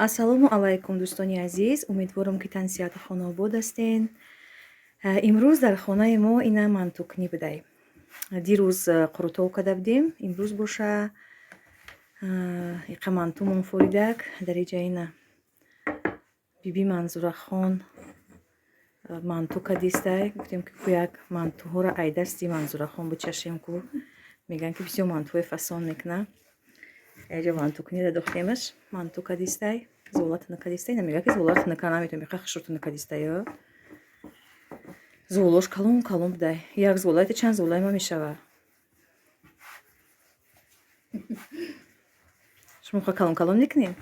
Ассалому алайкум, дӯстони азиз! Умедворам, ки тансиҳату хонаобод ҳастен. Имрӯз дар хонаи мо ина мантукунӣ будай. Дирӯз қурутов карда будем, имрӯз боша иқа мантумон форидак. Дар иҷа ина биби Манзурахон манту кадистай. Гуфтем, ки ку як мантуҳоро ай дасти Манзурахон бичашем, ку мегӯянд, ки бисёр мантуҳои фасон мекунад. Яҷо мантукунӣ дохтемаш. Манту кадистай, зола тунукадистай. Намега, ки золаро тунака наметавонем, иқа хушрӯ тунукадистай. Золош калон калон будай. Як золаите чанд золаи ма мешава. Шумо ха калон калон мекунем?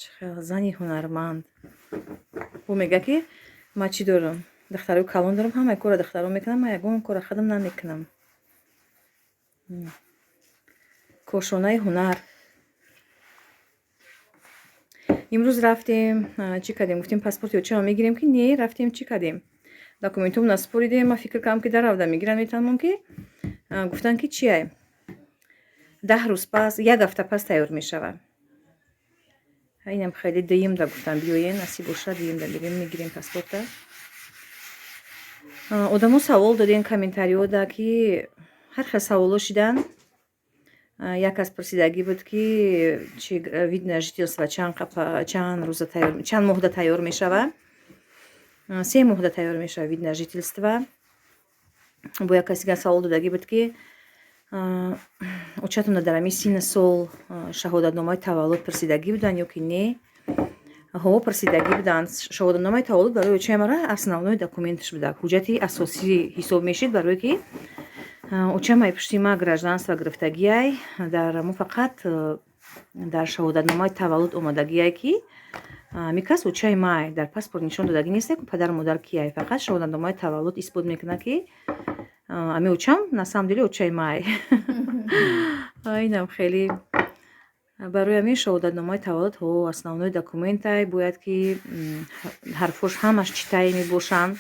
Чӣ хел зани ҳунарманд! Ӯ мега, ки ма чӣ дорам, духтарои калон дорам, ҳамаи корро духтаро мекунам, ман ягон корро худам намекунам. Кошонаи ҳунар. Имрӯз рафтем, чӣ кардем? Гуфтем, паспорти очаро мегирем, ки не, рафтем, чӣ кардем, документом насупоридем. Ма фикр кардам, ки даравда мегирам, метавонам, ки гуфтанд, ки чиай, 10 рӯз пас, як ҳафта пас тайёр мешавад. Инам хеле дуюмда гуфтам, биёен, насиб боша, дуюмда мирем, мегирем паспорта. Одамо савол додем комментариёда, ки ҳар хел саволо шидан. Як кас пурсидагӣ буд, ки чи вид на жительство чанд рӯза тайёр, чанд моҳда тайёр мешавад. 3 моҳда тайёр мешавад вид на жительство. Бо як кас дигар савол додагӣ буд, ки очатона дар ҳамин синну сол шаҳодатномаи таваллуд пурсидагӣ буданд ё ки не. Ҳо, пурсидагӣ буданд. Шаҳодатномаи таваллуд барои очаи мара основной документаш буда, ҳуҷҷати асосӣ ҳисоб мешид, барое ки очам ай пушти ма гражданство гирифтагиай. Дар мо фақат дар шаҳодатномаи таваллуд омадагиай, ки ҳамин кас очаи май. Дар паспорт нишон додагӣ несте, ку падару модар кияй. Фақат шаҳодатномаи таваллуд исбот мекунад, ки ҳамин очам на самом деле очаи май. Инам хеле барои ҳамин шаҳодатномаи таваллуд, ҳо, основной документай. Бояд, ки ҳарфош ҳамаш читаемый мебошанд,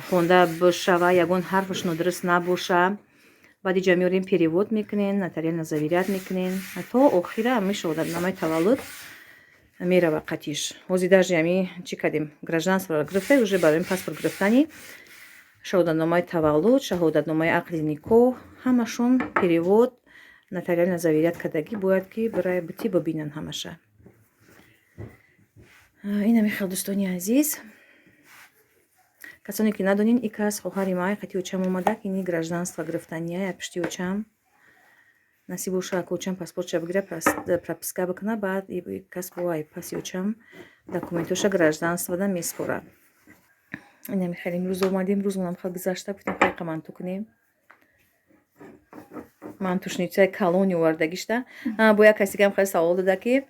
хонда бошава, ягон ҳарфаш нодуруст набоша. Баъд иҷа меорем, перевод мекунем, нотариально заверять мекунем. То охира ҳамин шаҳодатномаи таваллуд мерава қатиш. Ҳозир даже ҳами чӣ кардем, гражданстворо гирифта, уже барои паспорт гирифтани шаҳодатномаи таваллуд, шаҳодатномаи ақди никоҳ, ҳамашон перевод, нотариально заверять кардагӣ бояд, ки бирай бити бибинанд ҳамаша. Инами хел, дӯстони азиз. Касоне ки надонин, и кас хоҳари май, қати очам омада, ки ини гражданство гирифтания я пишти очам. Насиб боша, ка очам паспортша бигира, прописка бикуна, баъд кас бо ай паси очам документоша гражданствода меспорад. Инами хел имрӯз омадем, рӯзмонам хел гузашта. Гуфтем, хайқа манту кунем. Мантушницаи калони овардагишта. Бо як каси дигарам хеле савол дода, ки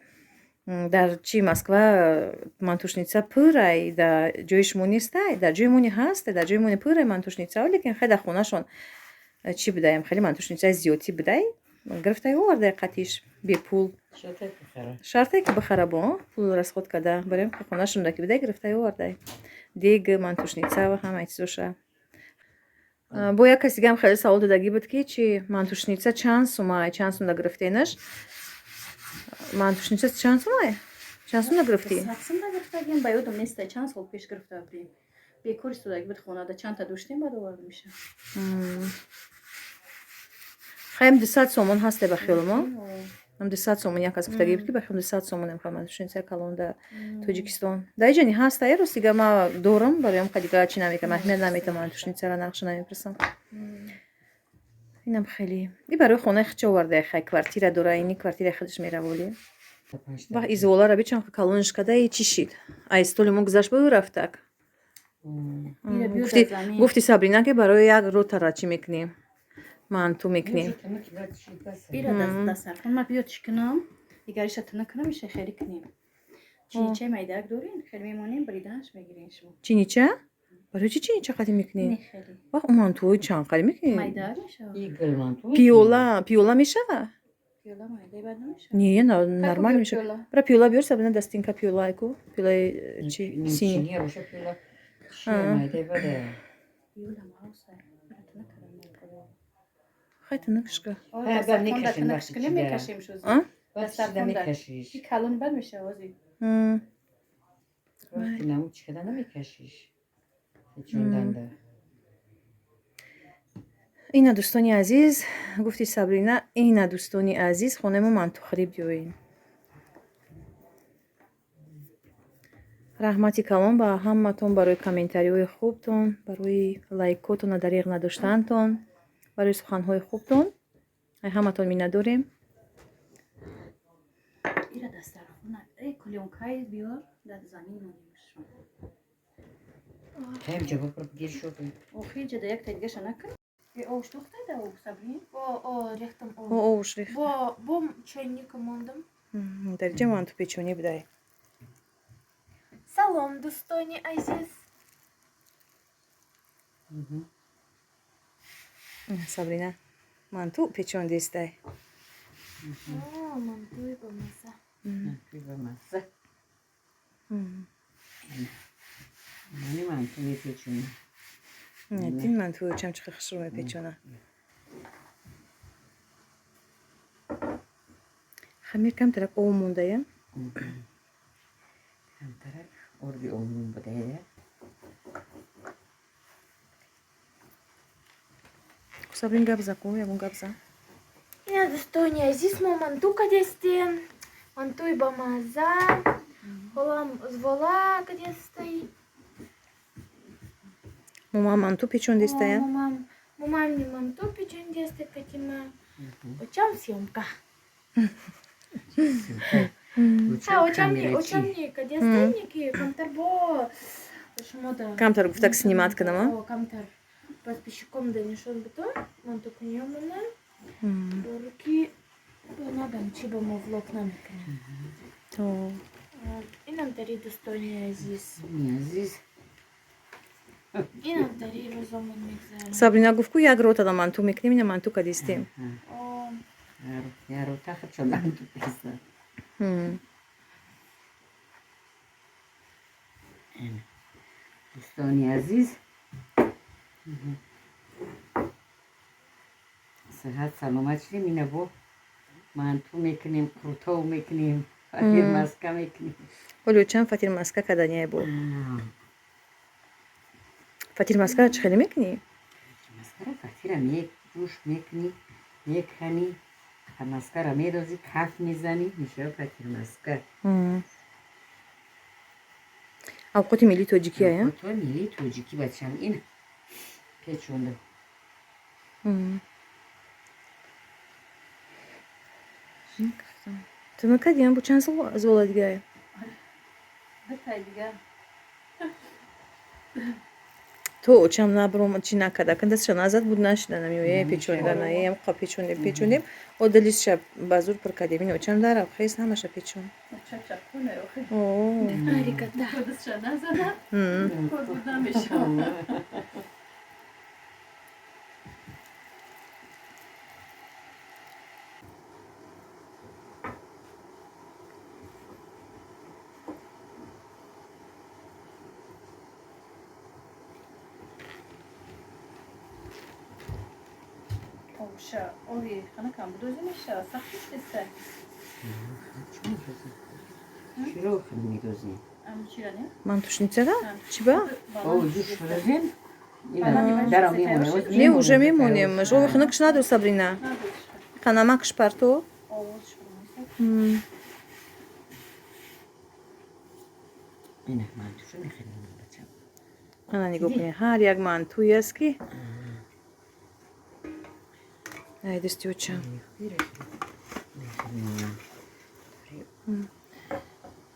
дар чи Москва мантушница пурай, дар ҷои шумо нестай? Дар ҷои мони ҳаст, дар ҷои мони пурай мантушница, лекин хеле дар хонашон чӣ будаем, хеле мантушницаи зиёдтӣ будай, гирифтай, овардай қатиш бепул. Шарте ки бихара, бо пул расход карда барем хонашон ки будай, гирифтай, овардай дег, мантушница ва ҳамаи чизоша. Бо як каси дигарам хеле савол додагӣ буд, ки чи мантушница чанд сумай, чанд сумда гирифтенаш. Мантушница чанд сумай, чанд сумда гирифтӣ? 100 сумда гирифтагим, ба ёдам неста, чанд сол пеш гирифта будем. Бекор истодаги буд хонада, чандта доштем, баъд оварда меша. Хаем, 200 сомон ҳасте ба хиёлмо. Ам 200 сомон як кас гуфтагӣ буд, ки ба хиёл 200 сомон ем мантушница калон дар Тоҷикистон. Дар иҷа ни ҳаста, е рост, дига ма дорам, бароям қа дига чӣ намекунам, аҳамият наметам, мантушницара нақша намепурсам. Инам хеле и барои хонаи худча оварда, хай, квартира дора, ини квартираи худаш мераволи. Ва изволара бичам калониш када, и чӣ шид, ай столи мо гузашт, бо рафтак. Гуфти Сабрина, ки барои як ротара чӣ мекунем, манту мекунем. Бира дастархон ма биё чикунам, дигариша тина кунам, иша хеле кунем. Чиничаи майдаак дорин, хеле мемонем, бриданаш мегирин шумо. Чинича? Барои чӣ чинича қатӣ мекунем? Вах, мантуи чанд қадӣ мекунем? Майдаак мешава. Пиёла, пиёла мешава? Пиёла майдаи бад намешава. Не, нормально мешава. Бира, пиёла биёр, Сабрина, дастинка пиёла айку, пиёлаи чи сини. Пиёла маҳоса. Хай, тинакшка. Мекашем. Баъд шида мекашиш. Ки калон бад мешава ози. Вақти намуд чӣ када намекашиш. Печонданда. Ина, дӯстони азиз, гуфти Сабрина, ина, дӯстони азиз, хонаи мо мантухӯрӣ биёед. Раҳмати калон ба ҳаматон барои комментариҳои хубтон, барои лайкотона дареғ надоштаантон, барои суханҳои хубтон. Ай ҳаматон миннатдорем. Ира дастархона. Эй, клеёнкаи биёр, дар замин монемшон. Кайм ҷавоб бигир шуд. Охи ҷада якта дигаша накун. Э, ош духта да о Сабрин? Бо о рехтам О, об. ош рехт. Бо чайника мондам. Дар ҷа манту печонӣ будай. Салом, дӯстони азиз. Сабрина манту печондистай. О, мантуи бамазза. Мантуи бамазза. Мани манту мепечонӣ. Дин мантуи очам чӣ хушрӯ мепечона. Хамир камтарак об мондая. Камтарак орди омун будая. Сабрин, гап за ку, ягон гап за. Ина, дӯстони азиз, мо манту кадестем. Мантуи бамазза. Холам звола кадестай. Момам манту печондистая. Мамам, мамам не манту печондестай, катима. Очам съемка. А, очам не кадестай, ники камтар бо шумо да. Камтар гуфтак снимать кунама. О, камтар подписчиком да нишон бито. Манту кунёмона. Руки нагам чи ба мо влог намекунем. То. Инам дари, дӯстони азиз. Азиз. Инам дари рӯзомон мегзарад. Сабрина гуфт ку як ротада манту мекунем, ина манту кадистем. О, Ярота хачо манту песа. Дӯстони азиз. Сиҳат саломат шудем. Ина бо манту мекунем, қурутов мекунем, фатир маска мекунем. Ҳоло чанд фатир маска каданяй бо. Фатир маска чӣ хеле мекунӣ? Маскара фатира ҷӯш мекунӣ, меканӣ, маскара медозӣ, каф мезанӣ, мешава фатир маска. Авқоти миллии тоҷикия, я? Авқоти миллии тоҷикӣ, бачам, ин печонда. Ту накардиам бо чанд сол звола дигае? Дутай дига. То очам набром чӣ накарда, кан дастша назад буд, нашида намиёе печондана, ем қа печондем, печондем, одалисша ба зур пур кардем. Ин очам дарав хес ҳамаша печон. Чап-чап куна охи. О. Ариката. Дастша назана. Кор буд намешава. Оша, ови ханакам будозӣ мешава, сахт нест. Чиро медозем? Ам чира не? Мантушницара? Чӣ ба? О, ҷӯш медозем. Даро мемонем. Не, уже мемонем. Ови хунукш надор, Сабрина. Қанамакш парто. Овоз шуд. Ина мантушу мехӯрем, бачам. Ана, нигоҳ кунед, ҳар як мантуе аст ки ай дасти очам.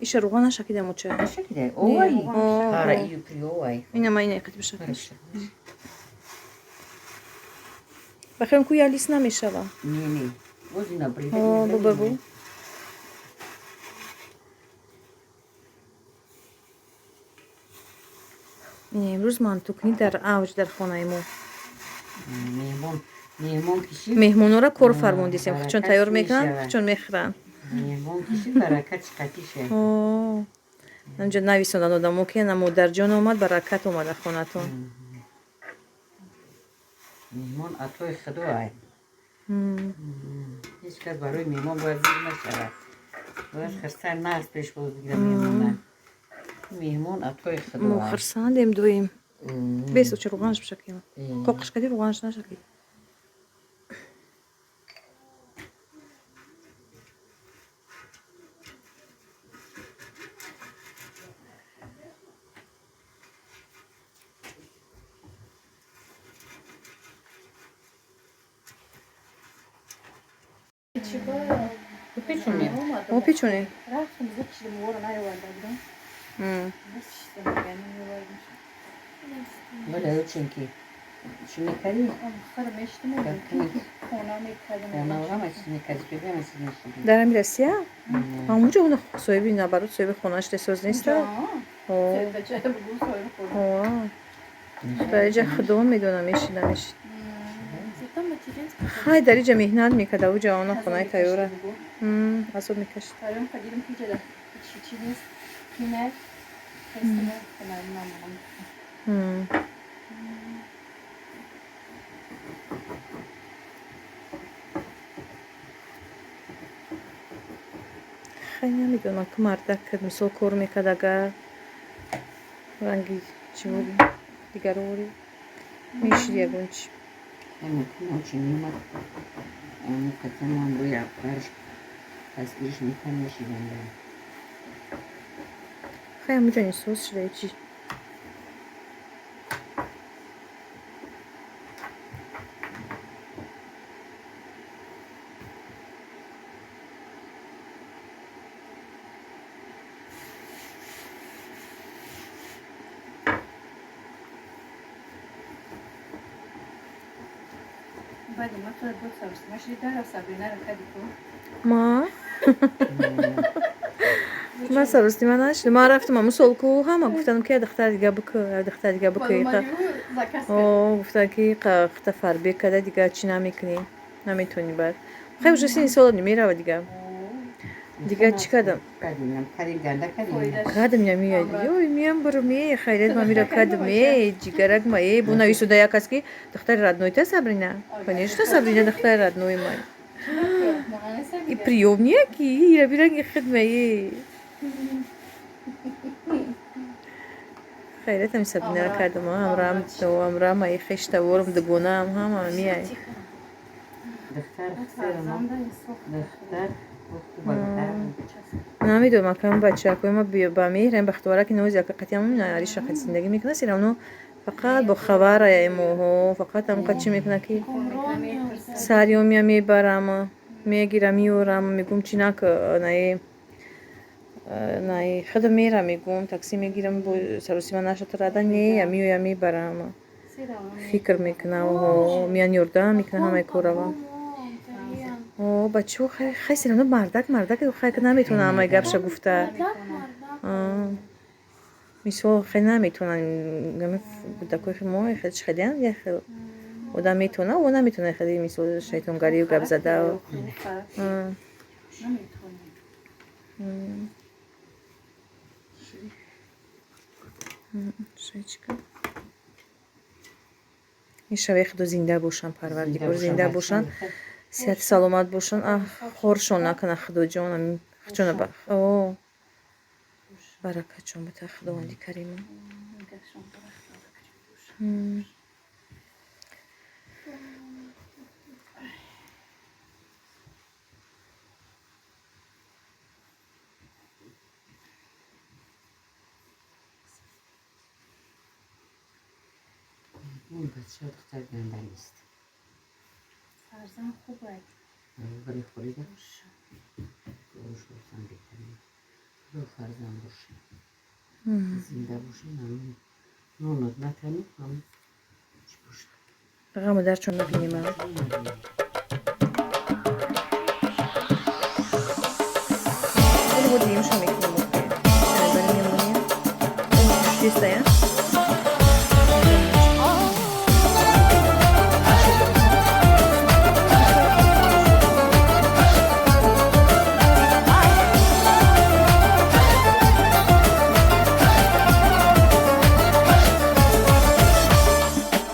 Иша руға нашакидам, оча. Нашакидай. Ой. О, Ара ию приовай. Ина ма ина қати бишакиш. Бахем ку ялис намешава. Не, не. Боз ина брида. О, бу. Не, имрӯз мантукунӣ дар авҷ дар хонаи мо. Меҳмон, меҳмон кишид. Меҳмонора кор фармондисем, худшон Баракат тайёр мекунанд, мешавад. худшон мехӯранд. Меҳмон кишид, баракат чиқатиша. О, анҷо нависондан одамо ки ана модарҷон омад, баракат омада хонатон. Меҳмон атои худо ай. Ҳеҷ кас барои меҳмон бояд зир нашавад. Бояд хирсанд нағз пешвоз бигирад меҳмона. Меҳмон атои худо Мо аст. хирсандем дуем. Бес оча, руғанаш бишакем. Қоқиш кади, руғанаш нашакӣ. Печонем. Мо печонем. Рафтам, зуд шидам, вора наёварда будам. Бас шидам, меган меовардам. Бале, очень ки чӣ мекардӣ? Хара мешидам, хона мекардам. Хона ҳама чиз мекардӣ, беби ҳама чиз мешидӣ. Дар ҳами Россия ҳамунҷо уна соҳиби, наоборот, соҳиби хонааш десоз неста. Дар иҷа худо медона, мешид, намешид. Зато материнская. Хай, дар иҷа меҳнат мекарда, уҷа она хонаи тайёра. Азоб мекашид. Тарем кадидам, ки ҷада чӣ нест, кинай хестама, хона намонам. Хай, намедонам, ки мардак мисол кор мекард, агар ранги чивори дигарори мешид, ягон чи. Мумкин очень меомад, муқаддам рӯи барш дастгириш мекард, мешидам. Хай, ҳамуҷа нисоз шуда чи. Баъд ма худат буд сарусима шуди, дара Сабринара кади ку. Ма саростима нашудам. Ман рафтам ҳамун солку, ҳама гуфтанам, ки як духтар дига бикӯ, як духтар дига бикӯ. Гуфтан, ки хата фарбе када, дига чӣ намекунӣ, наметавонӣ. Баъд хай, уже сини сола мерава, дига дига чӣ кардам? Кадим, ганда кадим. Кадам, намеяд, ёй, миям бурм, е, хайрат, ма мира кадам, е, ҷигарак ма, е, бу нависуда як аст, ки духтари родной та Сабрина. Конечно, Сабрина духтари родной май и приёмнияки ирабиранги хидма, е, хайратам, Сабринара кардам, амрам, амрама, е, хештаворам, дугонаам, ҳама мияй. Духтар духтар хуба духтар. Намедонам, акам, бачакои ма ба меҳрем, бахтовара, ки нози ака қатиам ариша қати зиндагӣ мекунад, все равно фақат бо хабара моҳо, фақат ҳамқа чӣ мекунад, ки сарёмия мебарам, мегирам, меорам, мегӯм, чӣ нак, наи наи худо мера, мегӯм, такси мегирам, бо саросима нашата рада, не, меоям, мебарам, фикр мекунам, меян, ёрдам мекунам ҳамаи корава. О, бачаҳо, хай, все равно мардак мардак, хай, наметавонам ҳамаи гапша гуфта. Мисол, хай, наметавонам кӯдакои мо хеле як хел одам метавона, о, наметавона хеле, мисол, шайтонгарию гап зада. Наметавонем. Шечка. Иншаллоҳ, худо зинда бошанд, парвардигор, зинда бошанд, сиҳати саломат бошанд, хоршон накунад, худоҷон, ҷона, о, баракатшон бита, худованди карима. Гашон баракат. Ин бача духтар ганда нест. Фарзанд хубай. Вале хорида бошам беҳтарин. Худо фарзанд боша. Зинда бошем, ҳамин нонот натанем, ҳамин чӣ боша. Ғаму дарчон набинем. Ҳоло диюмша мекунем, мемонем чистая.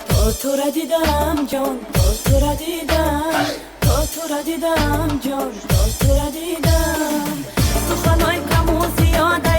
То тура дидам, ҷон, то тура дидам, то тура. Тура дидам, ҷон, то тура дидам. Суханои каму зиёд.